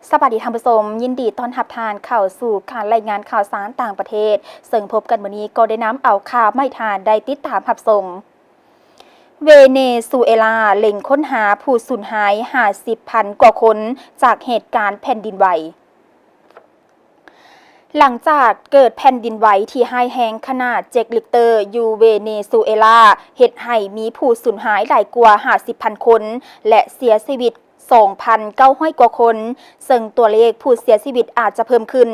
ສະບາຍດີທ່ານຜູ້ຊົມ, ຍິນດີຕ້ອນຮັບທ່ານເຂົ້າສູ່ການລາຍງານຂ່າວສານຕ່າງປະເທດ, ເຊິ່ງພົບກັນມື້ນີ້ກໍໄດ້ນຳເອົາຂ່າວມາໃຫ້ທ່ານໄດ້ຕິດຕາມຮັບຊົມ. ເວເນຊູເອລາເລັ່ງຄົ້ນຫາຜູ້ສູນຫາຍຫ້າສິບພັນກວ່າຄົນຈາກເຫດການແຜ່ນດິນໄຫວ. ຫຼັງຈາກເກີດແຜ່ນດິນໄຫວທີ່ຮ້າຍແຮງຂະໜາດເຈັດລິກເຕີຢູ່ເວເນຊູເອລາ ເຮັດໃຫ້ມີຜູ້ສູນຫາຍຫຼາຍກວ່າຫ້າສິບພັນຄົນ ແລະ ເສຍຊີວິດສອງພັນເກົ້າຮ້ອຍກວ່າຄົນ, ເຊິ່ງຕົວເລກຜູ້ເສຍຊີວິດອາດຈະເພີ່ມຂຶ້ນ.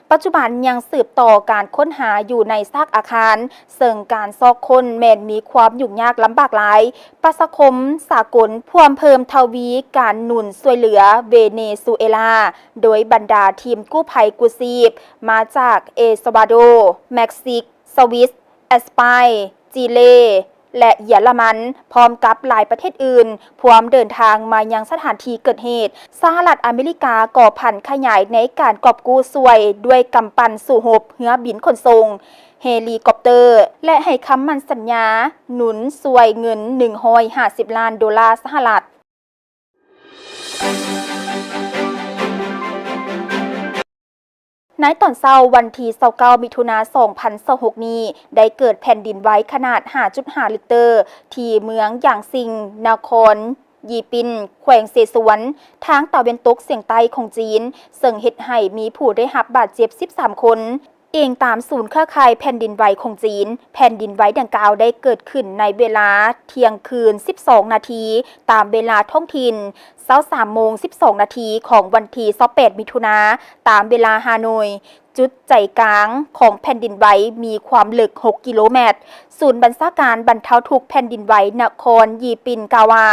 ປັດຈຸບັນຍັງສືບຕໍ່ການຄົ້ນຫາຢູ່ໃນຊາກອາຄານ, ເຊິ່ງການຊອກຄົ້ນແມ່ນມີຄວາມຫຍຸ້ງຍາກລຳບາກຫຼາຍ. ປະຊາຄົມສາກົນພວມເພີ່ມທະວີການໜູນຊ່ວຍເຫຼືອເວເນຊູເອລາ ໂດຍບັນດາທີມກູ້ໄພກູ້ຊີບມາຈາກເອຊວາໂດ, ເມັກຊິກ, ສະວິດ, ແອັດສະປາຍ, ຈີເລ ແລະ ເຢຍລະມັນ ພ້ອມກັບຫຼາຍປະເທດອື່ນ ພວມເດີນທາງມາຍັງສະຖານທີ່ເກີດເຫດ. ສະຫະລັດອາເມລິກາກໍຜັນຂະຫຍາຍໃນການກອບກູ້ຊ່ວຍດ້ວຍກຳປັ່ນສູ້ຮົບ, ເຮືອບິນຂົນສົ່ງ, ເຮລີຄອບເຕີ ແລະ ໃຫ້ຄຳໝັ້ນສັນຍາໜູນຊ່ວຍເງິນໜຶ່ງຮ້ອຍຫ້າສິບລ້ານໂດລາສະຫະລັດ. ໃນຕອນເຊົ້າວັນທີຊາວເກົ້າ ມິຖຸນາ ສອງພັນຊາວຫົກນີ້ ໄດ້ເກີດແຜ່ນດິນໄຫວຂະໜາດຫ້າຈຸດຫ້າລິກເຕີ ທີ່ເມືອງຢາງຊິງ, ນະຄອນຢີປິນ, ແຂວງເຊຊວນ, ທາງຕາເວັນຕົກສຽງໃຕ້ຂອງຈີນ, ເຊິ່ງເຮັດໃຫ້ມີຜູ້ໄດ້ຮັບບາດເຈັບສິບສາມຄົນ. ອີງຕາມສູນເຄືອຂ່າຍແຜ່ນດິນໄຫວຂອງຈີນ, ແຜ່ນດິນໄຫວດັ່ງກ່າວໄດ້ເກີດຂຶ້ນໃນເວລາທ່ຽງຄືນສິບສອງນາທີ ຕາມເວລາທ້ອງຖິ່ນ, ຊາວສາມໂມງສິບສອງນາທີຂອງວັນທີຊາວແປດ ມິຖຸນາ ຕາມເວລາຮ່າໂນ້ຍ. ຈຸດໃຈກາງຂອງແຜ່ນດິນໄຫວມີຄວາມເລິກຫົກກິໂລແມັດ. ສູນບັນຊາການບັນເທົາທຸກແຜ່ນດິນໄຫວນະຄອນຢີປິນກ່າວວ່າ,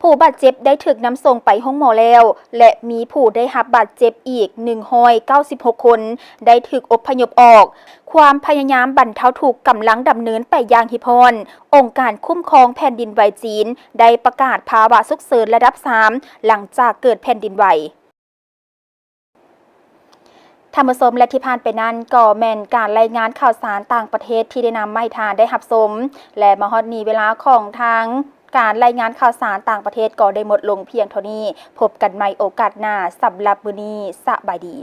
ຜູ້ບາດເຈັບໄດ້ຖືກນຳສົ່ງໄປໂຮງໝໍແລ້ວ ແລະ ມີຜູ້ໄດ້ຮັບບາດເຈັບອີກໜຶ່ງຮ້ອຍເກົ້າສິບຫົກຄົນ ໄດ້ຖືກອົບພະຍົບອອກ. ຄວາມພະຍາຍາມບັນເທົາທຸກກຳລັງດຳເນີນໄປຢ່າງຮີບຮ້ອນ. ອົງການຄຸ້ມຄອງແຜ່ນດິນໄຫວຈີນໄດ້ປະກາດພາວະສຸກເສີນລະດັບສາມ ຫຼັງຈາກເກີດແຜ່ນດິນໄຫວ. ທ່ານຜູ້ຊົມ ແລະ ທີ່ຜ່ານໄປນັ້ນກໍແມ່ນການລາຍງານຂ່າວສານຕ່າງປະເທດທີ່ໄດ້ນຳມາໃຫ້ທ່ານໄດ້ຮັບຊົມ ແລະ ມາຮອດນີ້ເວລາຂອງທາງການລາຍງານຂ່າວສານຕ່າງປະເທດກໍໄດ້ໝົດລົງພຽງເທົ່ານີ້. ພົບກັນໃໝ່ໂອກາດໜ້າ. ສຳລັບມື້ນີ້ ສະບາຍດີ.